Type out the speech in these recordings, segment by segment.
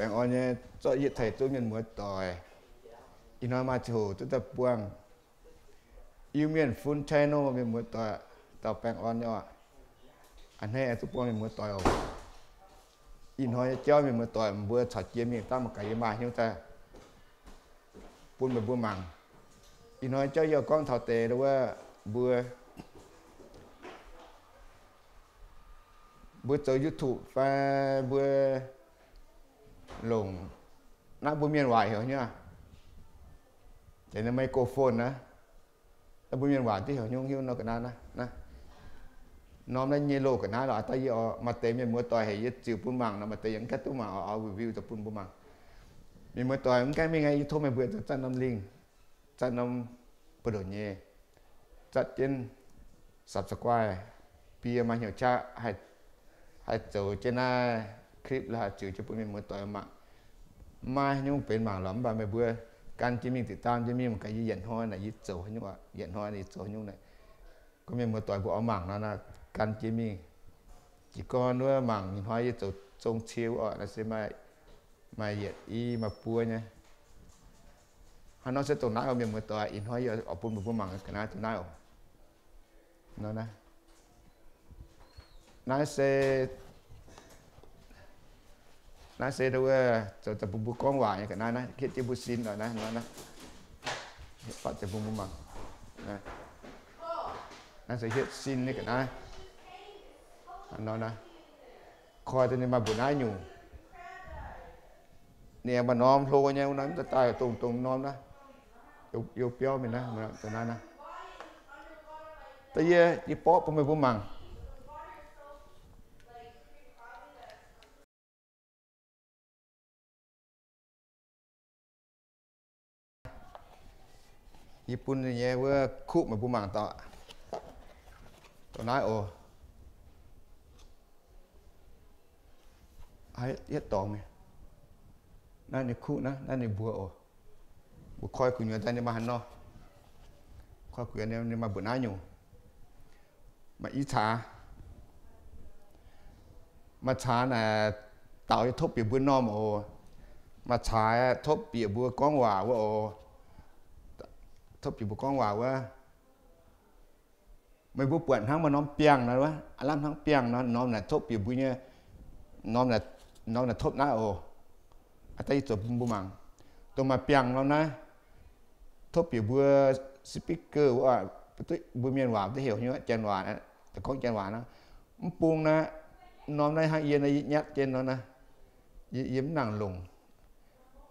Baengh orn nyei zorqv yietc taaih zuov mienh muoz doic. Ih hnoi maaih ziangh hoc duqv daaih buangh Iu Mienh Fun channel, mienh muoz doic, dauh baengh orn nyei oc. A'hneiv duqv buangh mienh muoz doic oc. Ih hnoi nyei jauv mienh muoz doic, mbuo caux jiex mingh dangh mangc gaax yie maaih hnyouv daaih bun meih mbuo mangc. Ih hnoi jauv yie gorngv taux deix wuov, mbuo, mbuo zoux YouTube fai mbuo longc naaiv mbuo mienh waac heuc nyei, microphone naaiv. Naaiv mbuo mienh waac diuh heuc nyungc hiuv nor ga'naaiv naaiv. Norm naaiv nyei loz ga'naaiv lorqc. Daaih yie oix maaih deix mienh muoz doic heuc yie ziux bun mangc nor, maaih deix yie mv gaengh duqv mangc, oix review daaih bun mbuo mangc. Mienh muoz doic, mv gaengh mingh aqv, yie tov meih mbuo zuqc zatv norm link, zatv norm buoz-ndoqv nyei, zatv jienv subscribe, bie maaih hnyouv qaqv haih zoux jienv naaiv clip la'haaix ziux jienv bun mienh muoz doic mangc. Maiv nyungc benx mangc lorqc, mv baac meih mbuo gan jienv mingh, ziepc daam jienv mingh mangc gaax yie yietc hnoi naaic yie zoux haaix nyungc, yietc hnoi naaic yie zoux haaix nyungc naaic. Gorngv mienh muoz doic mbuo oix mangc nor, gan jienv mingh. Jiez gorn wuov mangc ih hnoi yie zoux zong cie wuov oc, naaiv se maaih yietc i maaih buo nyei. Hnangv nor se dongh naaiv oc, mienh muoz doic, ih hnoi yie oix bun meih mbuo mangc ga'naaiv dongh naaiv oc. Naaiv se, naaiv se wuov zoux daaih bun mbuo gorngv waac nyei ga'naaiv naaiv, hietv jienv mbuo sin oc, naaiv, naaiv, fatv deix bun mbuo mangc. Naaiv se hietv sin nyei ga'naaiv. Nor naaiv, koi daaih ninh maaih mbuoqc naaiv nyungc. Ninh aengx maaih norm hlo nyei, wuov norm daaih daaih dongh, dongh norm naaiv, you biauv mingh naaiv, dongh naaiv naaiv. Da'yie, yie borqv bun meih mbuo mangc. Yie bun ninh nyei wuov kuv meih mbuo mangc doc. Dongh naaiv oc. Yietv dorngx mingh. Naaiv ninh kuv naaiv, naaiv ninh mbuo oc. Mbuo koi gu'nyuoz daaih ninh maaih haaix nor. Koi gu'nyuoz ninh maaih mbuoqc naaiv nyungc. Maaih i caax, maaih caax naaic daaux yie topv bieqc mbuo normh oc. Maaih caax topv bieqc mbuo gorngv waac wuov oc. Topv bieqc mbuo gorngv waac wuov. Meih mbuo buatc hnangv maaih norm biangh nor wuov, aav lamh hnangv biangh nor, norm naaic topv bieqc mbuo nyei, norm naaic topv naaiv oc. Aa, daaih yie zoux bun mbuo mangc. Dongh maaih biangh norm naaiv topv bieqc mbuo speaker wuov, mbuo mienh waac duqv heuc nyei, janx waac, gorngv janx waac nor. Mv bung naaiv, norm naaiv hnangv yie naaiv, yie nyatv jienv nor naaiv, yie mv nangc longc.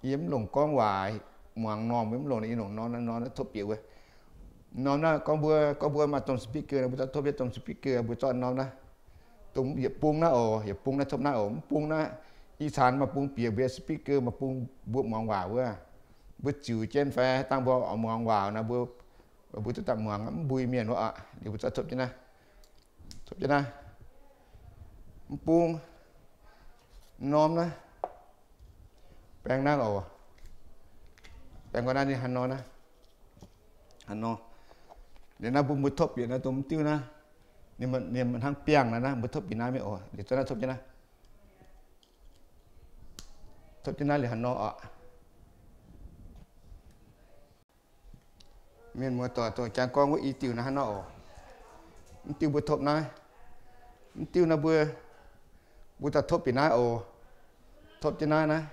Yie mv longc gorngv waac muangx normh, mv longc, yie longc norm naaiv, norm naaiv topv bieqc wuov. Norm naaiv gorngv mbuo, gorngv mbuo maaih domh speaker, mbuo zorqv topv yietv domh speaker, mbuo zorqv norm naaiv, dongh yietc bung naaiv oc, yietc bung naaiv topv naaiv oc. Mv bung naaiv, ih zanc maaih bung bieqc mbuo speaker, maaih bung mbuo muangx waac wuov. Mbuo ziux jienv fai dangh mbuo oix muangx waac nor, mbuo, mbuo duqv daaih muangx mv mbui mienh wuov aqv. Liuz mbuo zorqv topv jienv naaiv, topv jienv naaiv. Mv bung norm naaiv, baeng naaiv oc. Baeng gau naaiv ninh haaix nor naaiv, haaix nor. Liuz naaiv mbuo, mbuo topv bieqc naaiv dongh mv diuv naaiv, ninh, ninh hnangv biangh naaiv, naaiv mbuo topv bieqc naaiv mingh oc. Liuz zorqv naaiv topv jienv naaiv, topv jienv naaiv liuz haaix nor oc. Mienh muoz doic, dongh jangx gorngv wuov i diuh naaiv hnangv nor oc. Mv diuh mbuo topv naaiv, mv diuh naaiv mbuo, mbuo daaih topv bieqc naaiv oc. Topv jienv naaiv naaiv,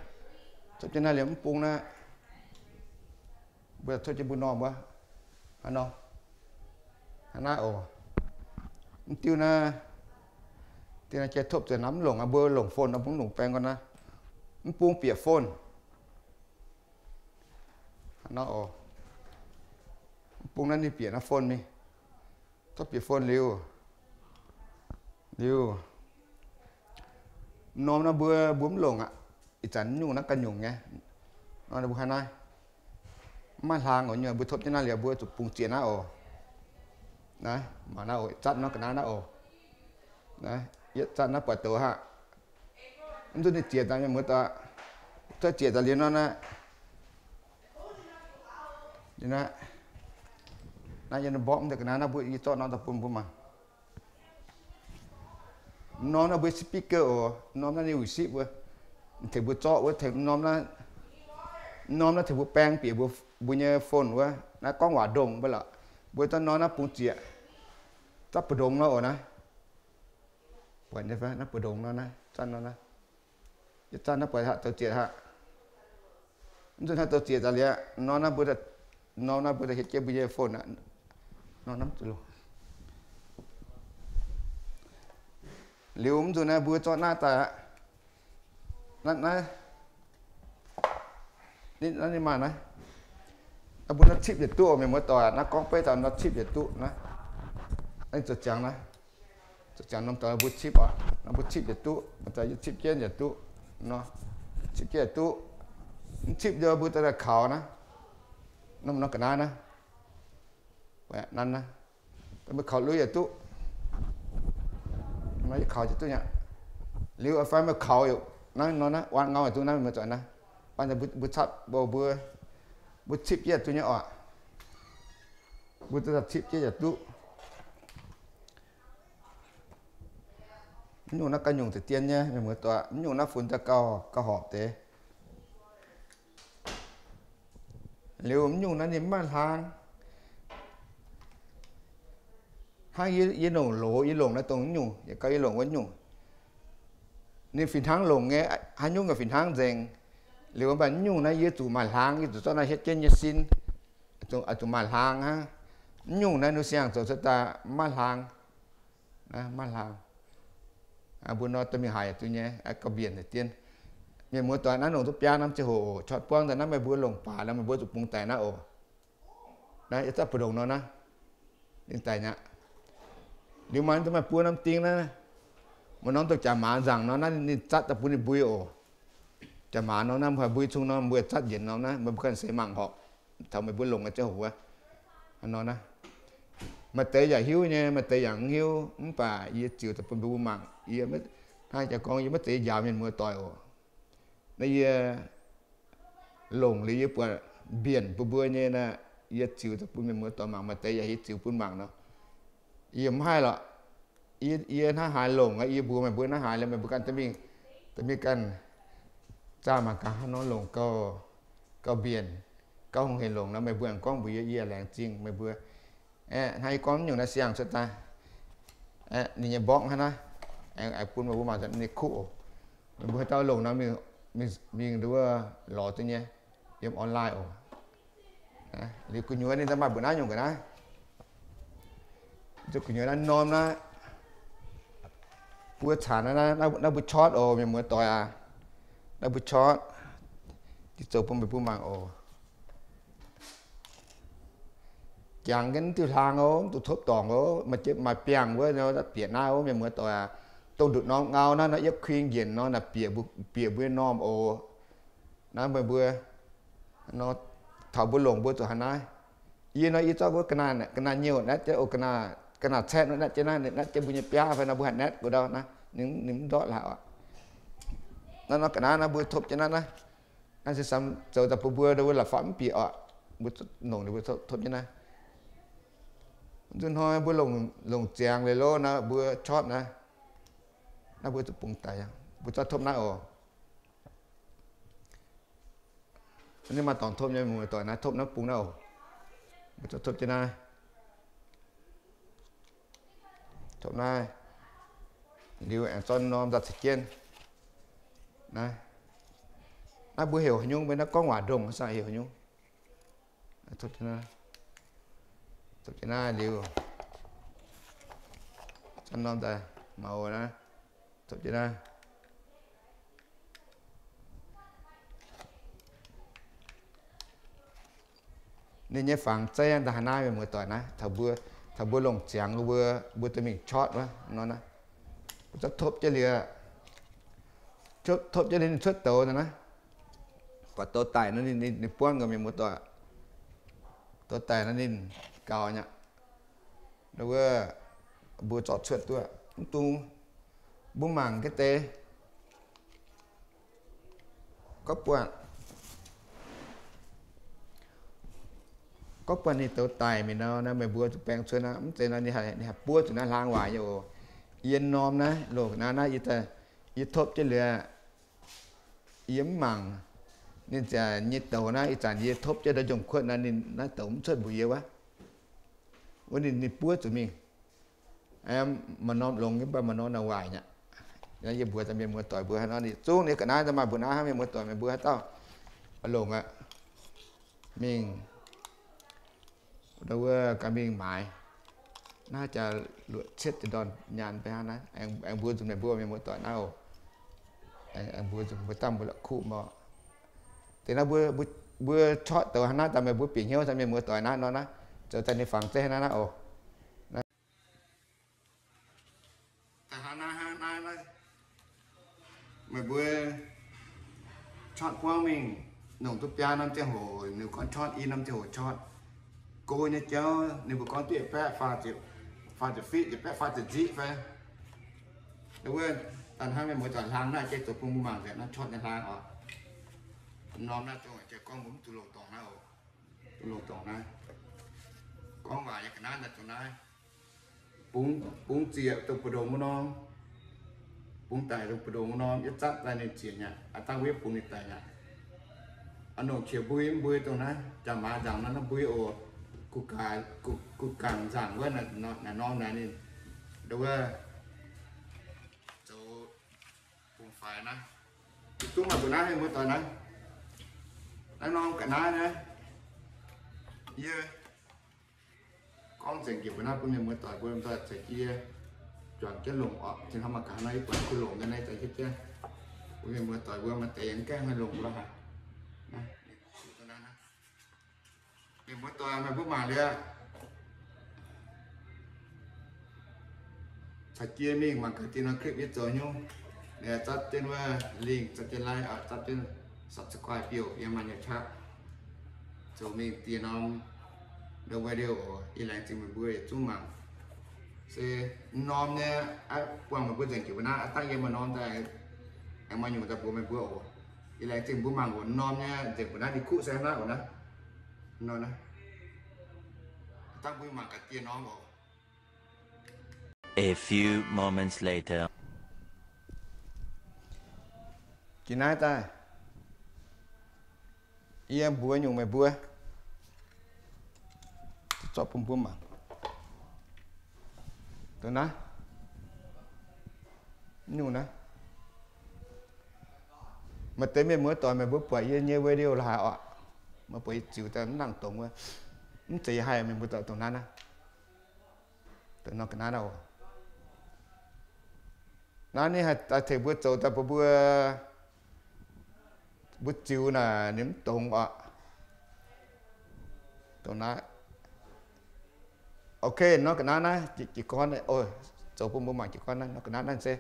topv jienv naaiv liemh mv bung naaiv, mbuo daaih topv jienv mbuo normh wuov. Hnangv nor, hnangv naaiv oc. Mv diuh naaiv, diuh naaiv jiex topv zuqc naaiv mv longc aqv, mbuo longc phone nor mv longc baeng gau naaiv. Mv bung bieqc phone. Hnangv nor oc. Mv bung naaiv ninh bieqc naaiv phone mingh. Topv bieqc phone liuz, liuz, norm naaiv mbuo, mbuo mv longc aqv. Ih zanc mv nyungc naaiv ganh nyungc nyei. Nor mbuo hnangv naaiv, mv maaih hlang oc, nyungc mbuo topv jienv naaiv liuz mbuo zuqc bungx zieqc naaiv oc. Naaiv, mangc naaiv oc, zatv nor ga'naaiv naaiv oc. Naaiv, yietv zatv naaiv buatc douz haic. Mv duqv ninh zieqc daaih mienh muoz doic. Tov zieqc daaih liuz nor naaiv, liuz naaiv, naaiv yie mborqv mv deix ga'naaiv naaiv mbuo, yie zorqv norm daaih bun mbuo mangc. Norm naaiv mbuo speaker oc, norm naaiv ninh receive wuov. Tengx mbuo zorqv wuov, tengx norm naaiv, norm naaiv tengx mbuo baeng bieqc mbuo, mbuo nyei phone wuov. Naaiv gorngv waac ndongh mbuo lorqc. Mbuo zorqv norm naaiv bungx zieqc, zorqv mbu'ndongx nor oc naaiv. Buatc nyei fai? Naaiv mbu'ndongx nor naaiv, zanc nor naaiv. Yietc zanc naaiv buatc haic, zoux zieqc haic. Mv zuqc hnangv zoux zieqc daaih liuz, norm naaiv mbuo, norm naaiv mbuo hietv jienv mbuo nyei phone aqv. Norm naaiv zuqc liuz, mv zuqc naaiv mbuo zorqv naaiv daaih aqv. Naaiv, naaiv, naaiv ninh maaih naaiv, naaiv mbuo naaiv cipv yietc duqv oc, mienh muoz doic. Naaiv gorngv beiv taux nor cipv yietc duqv naaiv. Naaiv zoux ziangx naaiv, zoux ziangx norm dorngx mbuo cipv oc. Naaiv mbuo cipv yietc duqv, cipv jienv yietc duqv nor, cipv jienv yietc duqv. Mv cipv nor mbuo daaih kaux naaiv, norm nor ga'naaiv naaiv, nanv naaiv, mbuo kaux lui yietc duqv, kaux yietc duqv nyei. Liuz fai meih kaux naaiv nor naaiv, wan ngau yietc duqv naaiv, mienh muoz doic naaiv. Wan mbuo, mbuo cipv jienv yietc duqv nyei oc. Mbuo cipv jienv yietc duqv. Mv nyungc naaiv gauh nyungc deix dien nyei, mienh muoz doic. Mv nyungc naaiv funx daaih gauh, gauh horpc deix. Liuz mv nyungc naaiv ninh mv maaih hlang. Hnangv yie, yie longc loz, yie longc naaiv dongh mv nyungc, yie gauh yie longc wuov nyungc. Ninh fih hnangv longc nyei, haaix nyungc yaac fih hnangv nzengc. Liuz mv baac mv nyungc naaiv yie zuqc maaih hlang, yie zuqc zorqv naaiv hietv jienv nyei sin, zuqc maaih hlang hnangv. Mv nyungc naaiv ninh siang-zoux cuotv daaih mv maaih hlang. Mv maaih hlang. Mbuo nor dorh mingh haiz duqv nyei, gauh mbienc deix dien. Mienh muoz doic, naaiv longc duqv biaa norm ziangh hoc oc. Chort buangv daaih naaiv meih mbuo longc baac nor meih mbuo zuqc bungx daic naaiv oc. Naaiv yie zatv mbu'ndongx nor naaiv, ninh daic nyei aqv. Liuz maaih, maaih buo norm ding naaiv, maaih norm dongh jaax maaz nzaangc nor naaiv, ninh zatv daaih bun ninh mbui oc. Jaax maaz nor naaiv, mbuo haih mbui cung nor, mbuo zatv njiec norm naaiv, meih mbuo ganh seix mangc horpc. Taux meih mbuo longc nyei ziangh hoc wuov, nor naaiv, maaih deix yaac hiuv nyei, maaih deix yaac mv hiuv. Mv baac yie ziux daaih bun mbuo mangc. Yie, hnangv jaax gorngv yie maiv zeiz njaaux mienh muoz doic oc. Naaiv yie longc liuz yie buatc mbienc bun mbuo nyei naaiv, yie ziux daaih bun mienh muoz doic mangc. Maaih deix yaac hiuv ziux bun mangc nor, yie mv haih lorqc. Yie, yie hnangv haaix longc aqv, yie mbuox meih mbuo hnangv haaix liuz meih mbuo ganh dorh mingh, dorh mingh ganh zaah mangc gaax hnangv nor longc gauh, gauh mbienc, gauh hungh hec longc nor meih mbuo aengx gorngv mbuox yie, yie laengz zingh meih mbuo. Aeqv, hnangv yie gorngv nyungc naaiv siang cuotv daaih, aeqv, ninh nyei mborqv hnangv naaiv, aengx bun meih mbuo mangc ninh kuv oc. Meih mbuo haaix dauh longc nor mingh, mingh nduov lorz duqv nyei yiem online oc. Liuz gu'nyuoz ninh daaih maaih mbuo naaiv nyungc ga'naaiv. Gu'nyuoz naaiv norm naaiv, buo caanx naaiv, naaiv mbuo chortv oc, mienh muoz doic aac. Naaiv mbuo chortv, dih zoux bun meih mbuo mangc oc. Jangx jienv diuh hlang oc, mv dungx topv dorngc oc. Maaih biangh wuov bieqc naaiv oc, mienh muoz doic aac. Dongh nduqc norm ngau naaiv nor, yietv kuing njienc nor naaic, bieqc mbuo nyei norm oc. Naaiv meih mbuo, taux mbuo longc mbuo zuqc haaix naaiv. Yie nor yie zorqv wuov ga'naaiv nyouh naetv jienv oc, ga'naaiv caetv naetv jienv naaiv, naetv jienv mbuo nyei biaav fai nor mbuo haih naetv gu'ndauh naaiv, ninh mv ndortv laaix oc. Naaiv nor ga'naaiv naaiv mbuo topv jienv naaiv, naaiv, naaiv se samx zoux daaih bun mbuo wuov la'fapv mv bieqc oc. Mbuo longc ninh mbuo topv jienv naaiv. Nzunc hnoi mbuo longc ziangx leiz lov naaiv mbuo chortv naaiv, naaiv mbuo zuqc bungx daic, mbuo zorqv topv naaiv oc. Ninh maaih dorngx topv nyei, muoz-doic, naaiv topv naaiv bung naaiv oc. Mbuo zorqv topv jienv naaiv, topv naaiv, liuz aengx zorqv norm nzauh ceix jienv. Naaiv, naaiv mbuo heuc haaix nyungc? Mbuo naaiv gorngv waac ndongh, heuc haaix nyungc? Topv jienv naaiv liuz, zorqv norm daaih, maux naaiv, topv jienv naaiv. Ninh nyei fangx zeiv daaih haaix naaiv, mienh muoz-doic, naaiv taux mbuo, taux mbuo longc ziangx mbuo, mbuo dorh mingh chortv wuov nor naaiv. Mbuo zorqv topv jienv liuz, topv jienv liuz ninh cuotv douz naaiv, buatc douz daic nor ninh buangv, mienh muoz-doic. Douz daic nor ninh gaux nyei aqv. Wuov, mbuo zorqv cuotv duqv, mv dungx, mbuo mangc ga'deix. Gorngv buatc, gorngv buatc ninh douz daic mingh nor, meih mbuo zuqc baeng cuotv aqv. Mv zeiz nor ninh haih buov zuqc naaiv hlang waaic nyei oc. Yie norm naaiv, loz naaiv, naaiv yie topv jienv liuz, yie mv mangc. Ninh ziouc nyei douz naaiv, ih zanc yie topv jienv ndau njongc kuotv naaiv, ninh naaiv douz mv cuotv mbuox yie wuov. Wuov ninh, ninh buov zuqc mingh. Maaih norm longx nyei, mv baac maaih norm naaic waaic nyei aqv. Yie mbuox daaih mienh muoz-doic mbuo haaix nor, ninh zungv ninh ga'naaiv daaih maaih mbuo naaiv hnangv, mienh muoz-doic meih mbuo haaix dauh longc aqv. Mingh wuov ganh mingh maaiz. Naaiv jaax luoqc cietv zinh ndorn nyaanh fai hnangv naaiv, aengx mbuox nzunc meih mbuo mienh muoz-doic naaiv oc. Aengx mbuox nzunc mbuo dangh mbuo la'kuqv mbuo. Deix naaiv mbuo, mbuo ช็อต douz hnangv naaiv daaih meih mbuo bieqc hnyouv daaih mienh muoz-doic naaiv nor naaiv, zoux daaih ninh fangx zeiv hnangv naaiv oc. Da'hnangv naaiv, hnangv naaiv, meih mbuo ช็อต buangv mingh, nongc duqv biaa norm ziangh hoc ninh gorngv ช็อต, i norm ziangh hoc ช็อต. Go nyei jauv ninh mbuo gorngv duqv yietc baeqv faah ziepc, faah ziepc fiqv, yietc baeqv faah ziepc nziqv fai. Wuov, da'hnangv meih mbuo zoux hlang naaiv, jiex zoux bun mbuo mangc nzengc naaiv ช็อต nyei hlang oc. Norm naaiv dongh jiex gorngv mbuo mv zuqc longc dorngc naaiv oc. Duqv longc dorngc naaiv. Gorngv waac nyei ga'naaiv daaih dongh naaiv. Bungx, bungx ziec dongh mbu'ndongx wuov norm. Bungx daic dongh mbu'ndongx wuov norm, yietv zatv daaih ninh ziec nyei aqv. Aav dangh wuov bungx ninh daic nyei aqv. A'nongc qiex mbui, mbui dongh naaiv, jaax maaz nzaangc naaiv, naaiv mbui oc. Gu'gangc nzaangc wuov naaic norm naaic ninh, nduov wuov, zoux bungx faix naaiv. Zungv maaih mbuo naaiv, mienh muoz-doic naaiv. Naaiv norm ga'naaiv naaiv, yie gorngv nzengc njiec mbuo naaiv bun mienh muoz-doic mbuo daaih caux jienv juangc jienv longc orqc. Tin hnoi mangc gaax naaiv yie buatc kuh longc nyei naaiv daaih jienv jienv, bun mienh muoz-doic mbuo maaih deix yaac mv gaengh haih longc lorqc haic. Mienh muoz-doic meih mbuo mangc liuz, caux jienv mingh mangc gaax dien norm clip yie zoux nyungc. Liuz zatv jienv wuov link, zatv jienv like, zatv jienv subscribe biouv yiem maaih nyei qaqv. Zoux mingh dien norm, norm video, yie laengz zingh meih mbuo yietc zungv mangc. Se norm nyei, buangh meih mbuo nzengc jiex mbuo naaiv, aav dangh yie maaih norm daaih, aengx maaih nyungc daaih mbuox meih mbuo oc. Yie laengz zingh mbuo mangc oc. Norm nyei nzengc mbuo naaiv ninh kuqv se hnangv naaiv oc naaiv. Norm naaiv, aav dangh mbuo mangc gaax dien norm oc. A few moments later. Jiex naaiv daaih, yie mbuox nyungc meih mbuo, zorqv bun mbuo mangc. Dongh naaiv, nyungc naaiv. Maaih deix mienh muoz-doic meih mbuo buatc yie nyei video la'haaix orqc? Meih buatc yie ziux daaih mv nangc dongz wuov, mv zeiz yie haih, mienh muoz-doic, dongh naaiv naaiv. Dongh norm ga'naaiv naaiv oc. Naaiv ninh haih daaih tengx mbuo zoux daaih bun mbuo, mbuo ziux naaic ninh mv dongz orqc. Dongh naaiv. Ok, norm ga'naaiv naaiv jiez gorn, zoux bun mbuo mangc jiez gorn naaiv, norm ga'naaiv naaiv se,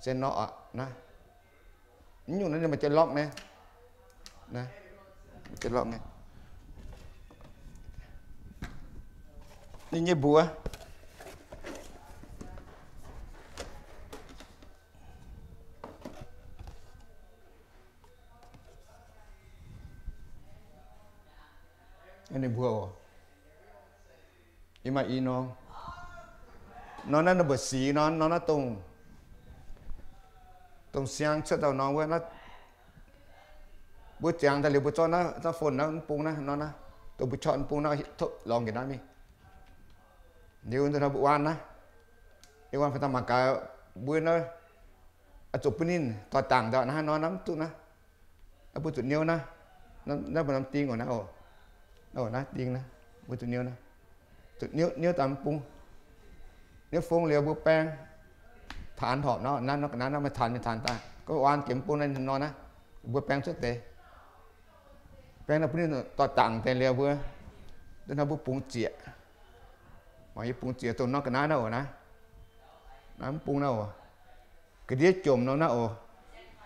se nor orqc naaiv. Mv nyungc naaiv ninh maaih jienv lorqc nyei. Maaih jienv lorqc nyei. Ninh nyei mbuox. Ninh mbuox oc. Yie maaih i norm. Norm naaiv ninh mbuo sic norm, norm naaiv dongh, dongh siang cuotv dauh norm wuov naaiv. Mbuo ziangx daaih liuz mbuo zorqv naaiv, zorqv phone naaiv mv bung naaiv, norm naaiv, dongh mbuo ช็อต mv bung naaiv, tov lorngx njiec naaiv mingh. Liuz nor mbuo waan naaiv, yie waan fai daaih mangc gaax mbuo naaiv, zuqc bun ninh doix dangc ndau naaiv, norm naaiv mv duqv naaiv. Naaiv mbuo zuqc niouv naaiv, naaiv mbuo norm ding oc, naaiv oc, naaiv ding naaiv, mbuo zuqc niouv naaiv, zuqc niouv, niouv daaih mv bung. Niouv fong liuz mbuo baeng, taanx horpc nor, naaiv nor ga'naaiv nor maaih taanx, maaih taanx daaih, gorngv waan jiex mv bung naaiv nor naaiv, mbuo baeng cuotv deix. Baeng naaiv bun ninh doix dangc deix liuz mbuo, da'hnangv mbuo bungx zieqc. Mangc yie bungx zieqc dongh nor ga'naaiv naaiv oc naaiv. Naaiv mv bung naaiv oc. Ga'ndiev jomc nor naaiv oc.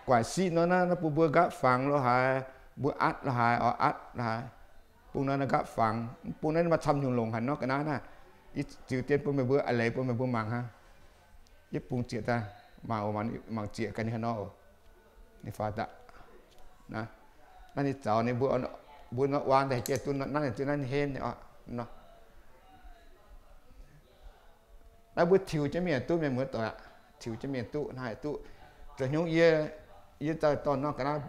Guaic siqv nor naaiv, naaiv bun mbuo nqaapv fangx lo haaix, mbuo atv lo haaix, oix atv lo haaix. Bung naaiv nqaapv fangx, mv bung naaiv maaih camv nyungc longc haic nor ga'naaiv naaiv. Yie ziux dien bun meih mbuo, a'leiz bun meih mbuo mangc hnangv. Yie bungx zieqc daaih, mangc oc, mangc zieqc ga'naaiv nor oc. Ninh faaux daaih. Naaiv ninh zaux ninh mbuo, mbuo nor waan daaih jiex duqv naaiv, naaiv ninh henv nor. Naaiv mbuo tiux jienv mingh duqv, mienh muoz-doic aqv. Tiux jienv mingh duqv, naaiv haih duqv. Zoux hnyungv yie, yie daaih dorh nor ga'naaiv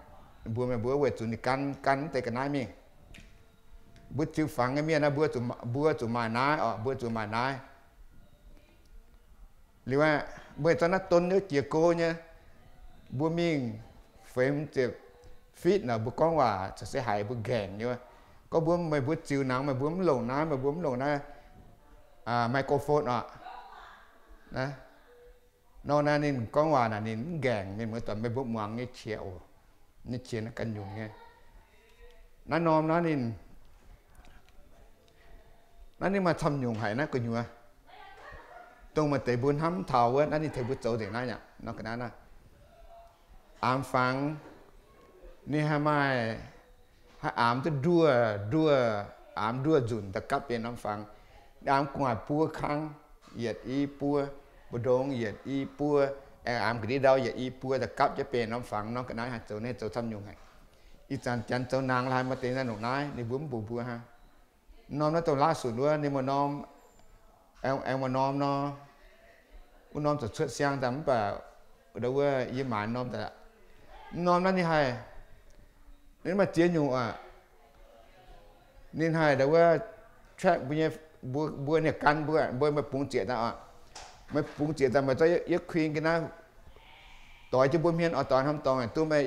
Mbuo meih mbuo weic zuqc ninh gan, gan mv deix ga'naaiv mingh. Mbuo ziux fangx nyei mienh naaiv, mbuo zuqc, mbuo zuqc maaih naaiv oc, mbuo zuqc maaih naaiv. Liuz aeqv, meih zorqv naaiv don wuov jiex go nyei, mbuo mingh feix ziepc feet nor, mbuo gorngv waac caux se haiz mbuo nqaengc nyei. Gorngv mbuo, meih mbuo ziux nangx, meih mbuo mv longc naaiv, meih mbuo mv longc naaiv microphone oc. Nor naaiv ninh gorngv waac naaic ninh mv nqaengc, ninh muoz-doic, meih mbuo muangx nyei qiex oc, nyei qiex naaiv ganh nyungc nyei. Naaiv norm naaiv ninh, naaiv ninh maaih camv nyungc haic naaiv gu'nyuoz. Dongh maaih deix mbuo hnamv taux wuov, naaiv ninh tengx mbuo zoux nzengc naaiv aqv. Nor ga'naaiv naaiv, aamx fangx ninh haih maaih, haih aamx duqv nduoh, nduoh, aamx nduoh nzunc da'gapv benx norm fangx. Ninh aamx gu'nguaaic buo kang yietc i buo, mbu'ndongx yietc i buo, aengx aamx ga'ndiev ndau yietc i buo da'gapv jienv benx norm fangx. Nor ga'naaiv haih zoux, ninh haih zoux camv nyungc haic. Ih zanc janx zoux nangx laaix maaih deix naaiv longc naaiv, ninh mbuo mv mbuox mbuo hnangv. Norm naaiv dongh laav sunc wuov, ninh maaih norm, aengx maaih norm nor, wuov norm zuqc cuotv siang daaih mv baac ndau wuov yie maaiz norm daaih. Norm naaiv ninh haih, ninh maaih ziex nyungc aqv. Ninh haih ndau wuov track mbuo nyei, mbuo, mbuo ninh gan mbuo, mbuo meih bungx zieqc daaih oc. Meih bungx zieqc daaih meih zorqv yietv kuing ga'naaiv doix jienv mbuo hmien oix doix norm dorngx duqv meih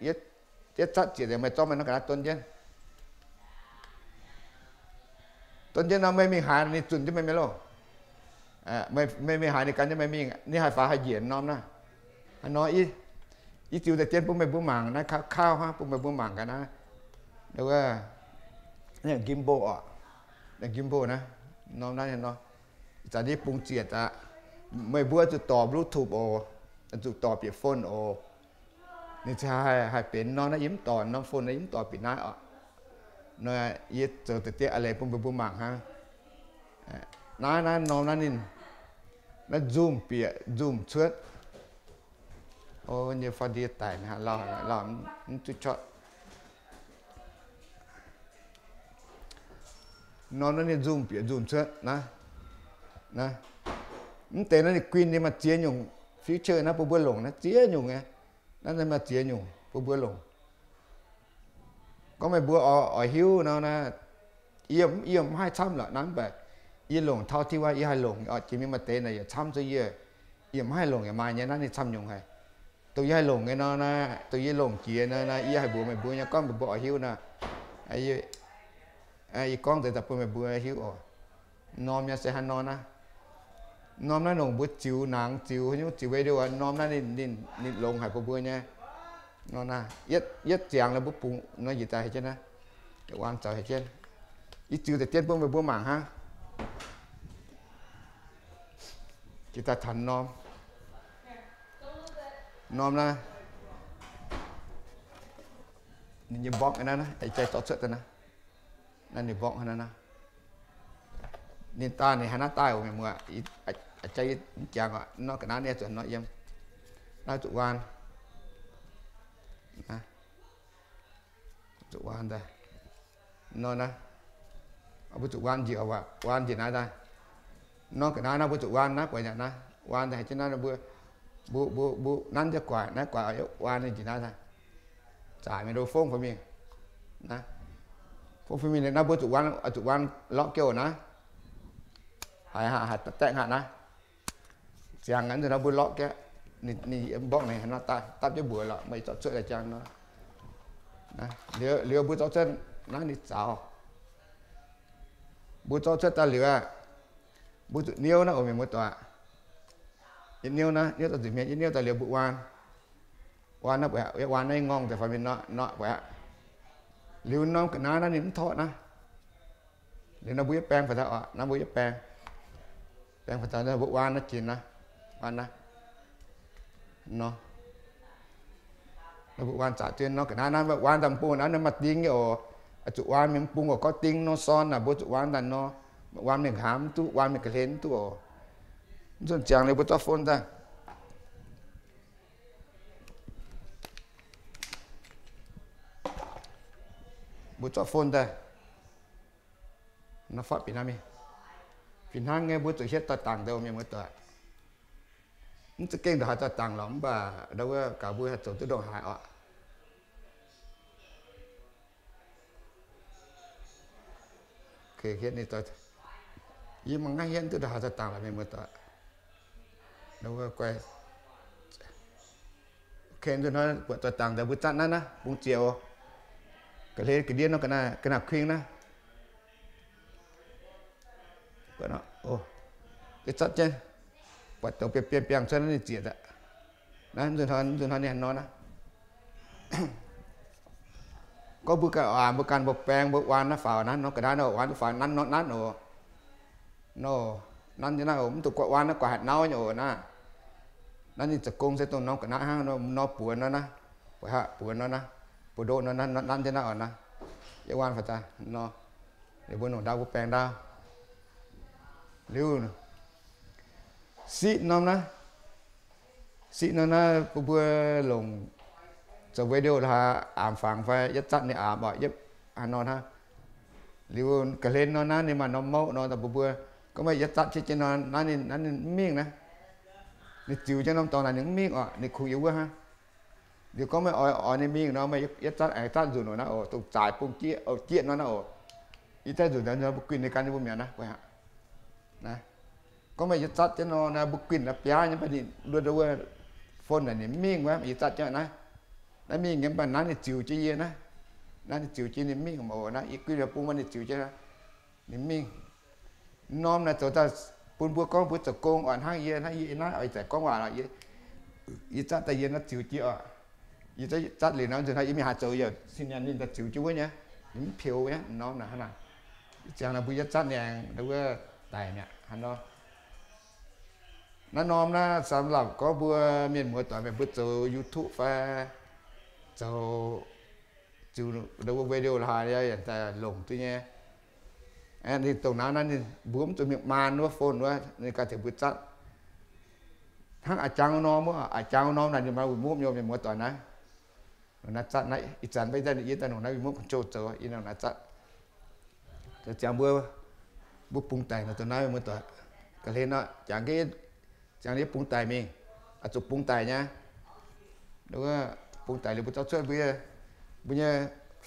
yietv zatv zieqc meih zorqv meih norm ga'naaiv don jienv. Don jienv nor meih mingh haaix ninh zunh jienv meih mi'aqv loh. Meih mingh haaix ninh gan jienv meih mingh, ninh haih faaux haih njiec norm naaiv. Haaix nor, yie ziux deix dien bun meih mbuo mangc naaiv, kauv hnangv bun meih mbuo mangc gaax naaiv. Gimbal oc, gimbal naaiv, norm naaiv nor, ih zanc yie bungx zieqc aqv. Meih mbuo zuqc dorh Bluetooth oc, zuqc dorh bieqc phone oc. Ninh haih, haih benx norm naaiv, yie mv dorh norm phone naaiv, yie mv dorh bieqc naaiv oc. Yie zoux deix dien a'leiz bun meih mbuo mangc hnangv. Naaiv, naaiv norm naaiv ninh, naaiv nzungh bieqc nzungh cuotv. O, nyei faa ndie daic, lauh, lauh, mv duqv corc. Norm naaiv ninh nzungh bieqc nzungh cuotv naaiv. Mv deix naaiv ninh guin ninh maaih ziex nyungc feature naaiv bun mbuo longc naaiv ziex nyungc nyei. Naaiv maaih ziex nyungc bun mbuo longc. Gorngv meih mbuo oix hiuv nor, yie, yie mv haih camv lorqc naaiv, mv baac yie longc taux ti wuov yie haih longc oc. Jiex mingh maaih deix naaic yietc camv zuqc yie, yie mv haih longc yaac maaih nyei. Naaiv ninh camv nyungc haic. Dongh yie haih longc nyei nor, dongh yie longc jiex nor, yie haih mbuox meih mbuo nyei. Gorngv meih mbuo oix hiuv nor, yie gorngv deix daaih bun meih mbuo hiuv oc. Norm nyei se hnangv nor naaiv. Norm naaiv longc mbuo ziux nangx, ziux nyungc, ziux video, norm naaiv ninh, ninh longx haic bun mbuo nyei. Nor naaiv, yietv ziangx nor mbuo bungx nor njiec daaih haic jienv naaiv. Yie waan zaux haic jienv. Yie ziux deix dien bun meih mbuo mangc hnangv. Jiex daaih tanx norm. Norm naaiv, ninh nyei mborqv naaiv, jai zorqv cuotv daaih naaiv. Naaiv ninh mborqv hnangv naaiv. Ninh daaih ninh hnangv naaiv daaih oc mienh muoz. Jai mv jangx oc, nor ga'naaiv ninh zuqc nor yiem. Naaiv zuqc waan. Zuqc waan daaih. Nor naaiv, mbuo zuqc waan njiec, waan njiec naaiv daaih. Nor ga'naaiv naaiv mbuo zuqc waan naaiv, buatc yaac naaiv, waan daaih haaix jienv naaiv mbuo, mbuo, mbuo, mbuo nanv jienv guaaic, naaiv guaaic waan njiec naaiv daaih. Zaaic mingh ndo fongv fai mingh. Fongv fai mingh naaiv mbuo zuqc waan, zuqc waan lorqc jienv naaiv. Haiz, haiz daengh haic naaiv. Ziangx nor mbuo lorqc jienv, ninh mborqv ninh haaix nor daaih dapv jienv mbuox lorqc, meih zorqv cuotv daaih jangx nor. Liuz mbuo zorqv cuotv naaiv ninh zaux. Mbuo zorqv cuotv daaih liuz aqv, mbuo zuqc niouv naaiv oc mienh muoz-doic. Yie niouv naaiv, niouv daaih nzuqc mienh, yie niouv daaih liuz mbuo waan. Waan naaiv buatc, waan naaiv ngorng deix fai mienh nor, nor buatc. Liuz norm ga'naaiv naaiv ninh mv torqv naaiv. Liuz nor mbuo yietv baeng faaux daaih oc, naaiv mbuo yietv baeng. Baeng faaux daaih mbuo waan naaiv jiex naaiv, waan naaiv. Nor, mbuo waan zaqc jienv nor ga'naaiv naaiv, waan daaih mv bung naaiv maaih ding nyei oc. Zuqc waan mingh mv bung oc, gorngv ding nor sorn naaic mbuo zuqc waan daaih nor, waan mingh nqaamv mv duqv, waan mingh ga'hlen mv duqv oc. Mv zuqc ziangx liuz mbuo zorqv phone daaih. Mbuo zorqv phone daaih. Nor fatv bieqc naaiv mingh. Fih hnangv nyei mbuo zuqc hietv doix-dangc deix mienh muoz-doic. Mv za'gengh ndongc haaix doix-dangc lorqc, mv baac ndau wuov gaax mbuo haih zoux duqv ndongc haaix oc. Hietv ninh, yie mangc naaiv hietv duqv haaix zoux dangx lorqc, mienh muoz-doic. Nduov, buatc zoux dangx daaih mbuo zatv naaiv naaiv bung ziec oc. Ga'hlen ga'ndiev nor ga'naaiv kuing naaiv. Yie zatv jienv, buatc douc biangh biangh cuotv naaiv ninh ziec aqv. Naaiv nzunc hnoi ninh haaix nor naaiv. Gorngv mbuo ganh oix, mbuo ganh mbuo baeng mbuo waan naaiv faaux naaiv nor ga'naaiv nor, waan faaux nanv nor nanv oc. Nor, nanv jienv naaiv oc, mv dungx guaatv waan naaiv, guaatv haaix nauv nyei oc naaiv. Naaiv ninh zoux gong se dongh norm ga'naaiv hnangv nor, buonx nor naaiv, buatc haav buonx nor naaiv, buonx ndoqv nor, nanv jienv naaiv oc naaiv. Yie waan faaux daaih nor, liuz mbuo longc ndau mbuo baeng ndau. Liuz siqv norm naaiv, siqv norm naaiv bun mbuo longc zoux video la'haaix, aamx fangx fai yietv zatv ninh aamx oc, yietv haaix nor hnangv. Liuz ga'hlen nor naaiv ninh maaih norm mouv nor daaih bun mbuo, gorngv meih yietv zatv qiex jienv nor naaiv ninh, naaiv ninh mv mingh naaiv. Ninh ziux jienv norm dorngx naaic ninh mv mingh oc, ninh kungx yiem wuov hnangv. Liuz gorngv meih oix, oix ninh mingh nor meih yietv zatv aengx zatv nzunc oc naaiv oc, dongh zaaix bung jieqv, jieqv nor naaiv oc. Yie zatv nzunc naaiv mbuo guinh ninh gan mbuo mi'aqv naaiv. Gorngv meih yietv zatv jienv nor naaiv mbuo guinh naaiv biaav nyei, mv baac ninh luonx wuov phone naaic ninh mv mingh wuov, yie zatv jienv naaiv, naaiv mingh nyei, mv baac naaiv ninh ziux jienv yie naaiv, naaiv ninh ziux jienv ninh mv mingh oc naaiv, yie guinh bung mv baac ninh ziux jienv ninh mv mingh. Norm naaic zoux daaih bun mbuo gorngv mbuo zoux gong oc hnangv yie, hnangv yie naaiv oix zanc gorngv waac, yie zatv daaih yie naaiv ziux jienv oc. Yie zatv liuz naaiv nzunc hnoi yie mingh haaix zoux yaac sin nyanc ninh daaih ziux jienv wuov nyei, ninh mv peux nyei norm naaic hnangv naaic. Ih zanc naaic mbuo yietv zatv ninh aengx wuov daic mi'aqv hnangv nor. Naaiv norm naaiv สำหรับ gorngv mbuo mienh muoz doic meih mbuo zoux YouTube fai zoux ziux wuov video la'haaix yaac daaih longc duqv nyei. Ninh dongh naaiv naaiv ninh mbuo mv zuqc mingh maan wuov phone wuov, ninh ganh ziouc mbuo zatv. Hnangv a'jangv norm wuov, a'jangv norm naaic ninh maaih remote nyei, mienh muoz doic naaiv. Naaiv zatv naaiv ih zanc mv baac yie daaih longc naaiv remote control zoux, yie longc naaiv zatv. Ziangx mbuo, mbuo bungx daic nor dongh naaiv mienh muoz doic. Ga'hlen nor, jangx, jangx yie bungx daic mingh, oix zuqc bungx daic nyei. Bungx daic liuz mbuo zorqv cuotv mbuo, mbuo nyei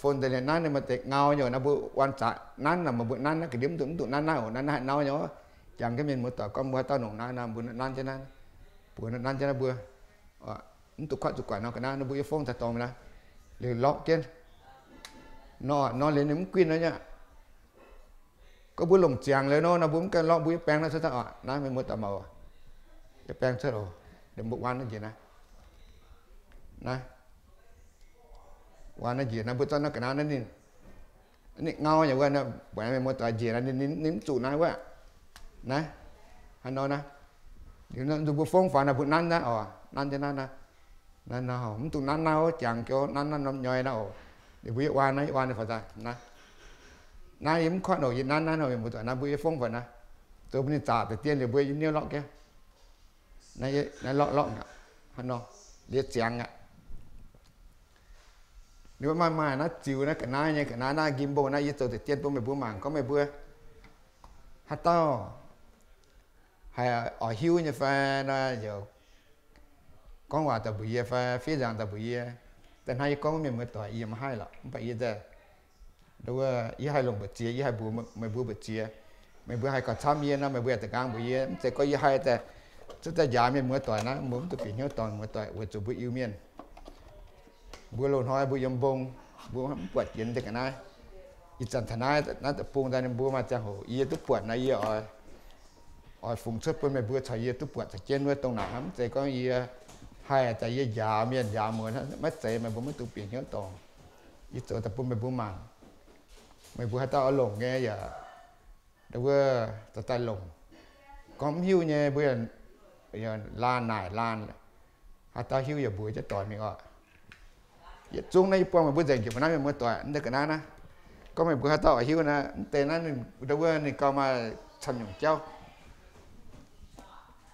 phone daaih liuz nanv ninh maaih deix ngau nyei naaiv, mbuo waan zaqc nanv naaic, meih mbuo nanv naaiv ga'ndiev mv dungx, mv dungx nanv naaiv oc, nanv naaiv haaix nau nyei oc. Jangx jienv mienh muoz doic gorngv mbuo haaix dauh longc naaiv nor mbuo nanv jienv naaiv, buoz nanv jienv naaiv mbuo, mv dungx kuatv zuqc guatc nor ga'naaiv, mbuo yie phone daaih dorngx mi'aqv. Liuz lorqc jienv nor, nor liuz ninh mv guinh nor nyei. Gorngv mbuo longc ziangx liuz nor, nor mbuo mv ganh lorqc, mbuo yie baeng naaiv cuotv daaih oc. Naaiv mienh muoz doic mangc oc. Yie baeng cuotv oc. Mbuo waan naaiv njiec naaiv, naaiv, waan naaiv njiec naaiv, mbuo zorqv naaiv ga'naaiv naaiv ninh, ninh ngau nyei wuov, buatc mienh muoz doic njiec naaiv ninh mv zuqc naaiv wuov. Naaiv, haaix nor naaiv. Liuz nzunc mbuo fongv faaux naaiv mbuo nanv naaiv oc, nanv jienv naaiv naaiv. Naaiv nor mv dungx nanv naaiv, jangx jienv nanv naaiv norm nyoi naaiv oc. Liuz mbuo yie waan naaiv, yie waan faaux daaih naaiv. Naaiv yie mv kuatv oc, yie nanv naaiv nor mienh muoz doic naaiv, mbuo yie fongv faaux naaiv. Zoux mbuo ninh zaqc deix dien liuz mbuo yie niouv lorqc jienv. Naaiv lorqc lorqc aqv, haaix nor, liuz ziangx aqv. Liuz maaih maaih naaiv ziux naaiv ga'naaiv nyei, ga'naaiv naaiv gimbal naaiv, yie zoux deix dien bun meih mbuo mangc gorngv meih mbuo haaix dauh haih oix hiuv nyei fai nor, yaac gorngv waac daaih mbuox yie fai fiev nzangc daaih mbuox yie. Daaih hnangv yie gorngv mienh muoz doic yie maiv haih lorqc, mv baac yie daaih, yie haih longc mbu'ziex, yie haih mbuox meih mbuo mbu'ziex. Meih mbuo haih gauh camv yie nor, meih mbuo yaac da'nqaang mbuox yie. Mv zeiz gorngv yie haih daaih cuotv daaih njaaux mienh muoz doic naaiv, mbuo mv duqv bieqc hnyouv dorngc muoz doic weic zuqc mbuo Iu-Mienh. Mbuo loz-hnoi mbuo yiem mbong, mbuo mv buatc jiex deix ga'naaiv. Ih zanc taux naaiv, naaiv deic-bung daaih ninh mbuo maaih ziangh hoc yie duqv buatc naaiv, yie oix, oix fungx cuotv bun meih mbuo caux yie duqv buatc caux jienv wuov dongh naaic hnangv. Mv zeiz gorngv yie haih daaih yie njaaux mienh njaaux muoz, maiv zeiz, meih mbuo maiv duqv bieqc hnyouv dorngc. Yie zoux daaih bun meih mbuo mangc. Meih mbuo haaix dauh oix longc nyei yaac wuov daaih longc. Gorngv mv hiuv nyei mbuo yaac laanh naaic laanh. Haaix dauh hiuv yaac mbuox jienv doic mingh oc. Yietc zungv naaiv yie buangh meih mbuo nzengc jiex mbuo naaiv mienh muoz doic, mv deix ga'naaiv naaiv. Gorngv meih mbuo haaix dauh oix hiuv naaiv, mv deix naaiv ninh, wuov ninh gauh maaih camv nyungc jauv.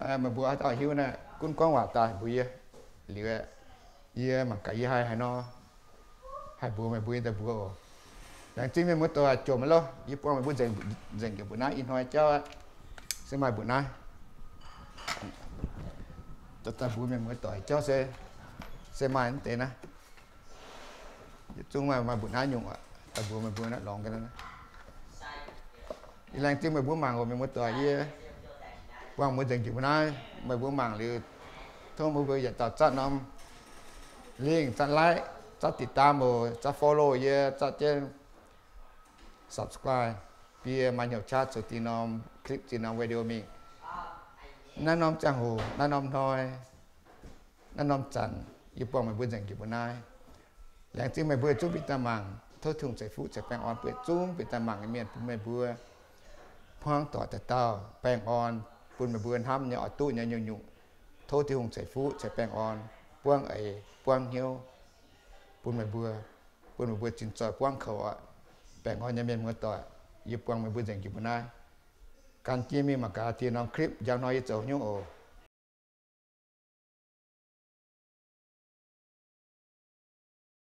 Meih mbuo haaix dauh hiuv naaiv, gunv gorngv waac daaih mbuox yie. Liuz, yie mangc gaax yie haih haaix nor, haih mbuox meih mbuo nyei daaih mbuox oc. Laengz zingh mienh muoz doic jomc aqv loh. Yie buangh meih mbuo nzengc, nzengc jiex mbuo naaiv ih hnoi jauv aqv. Se maaih mbuo naaiv, daaih mbuox mienh muoz doic jauv se, se maaih mv deix naaiv. Yietc zungv maaih, maaih mbuo naaiv nyungc aqv. Daaih mbuox meih mbuo naaiv lorngx ga'naaiv. Yie laengz zingh meih mbuo mangc oc, mienh muoz-doic. Yie buangh mbuo nzengc jiex mbuo naaiv. Meih mbuo mangc liuz, tov meih mbuo yietc dauh zatv norm link, zatv like, zatvติดตาม oc, zatv follow yie, zatv jienv subscribe, bun yie maaih hnyouv qaqv zoux deix norm clip, deix norm video mingh. Naaiv norm ziangh hoc, naaiv norm hnoi, naaiv norm zanc, yie buangh meih mbuo nzengc jiex mbuo naaiv. Laengz zingh meih mbuo zungv bieqc daaih mangc. Tov Tin-Hungh ceix fuqv ceix baengh orn bun zungv bieqc daaih mangc nyei mienh, bun meih mbuo hmuangv doic daaih dauh baengh orn, bun meih mbuo hnamv nyei, oix duqv nyei nyungc-nyungc. Tov Tin-Hungh ceix fuqv ceix baengh orn, buangv eix buangv hnyouv bun meih mbuo, bun meih mbuo zinh zoih buangv kouc aqv. Baengh orn nyei mienh muoz-doic, yie buangh meih mbuo nzengc jiex mbuo naaiv. Gan jienv mingh mangc gaax deix norm clip, njang hnoi yie zoux hnyouv oc.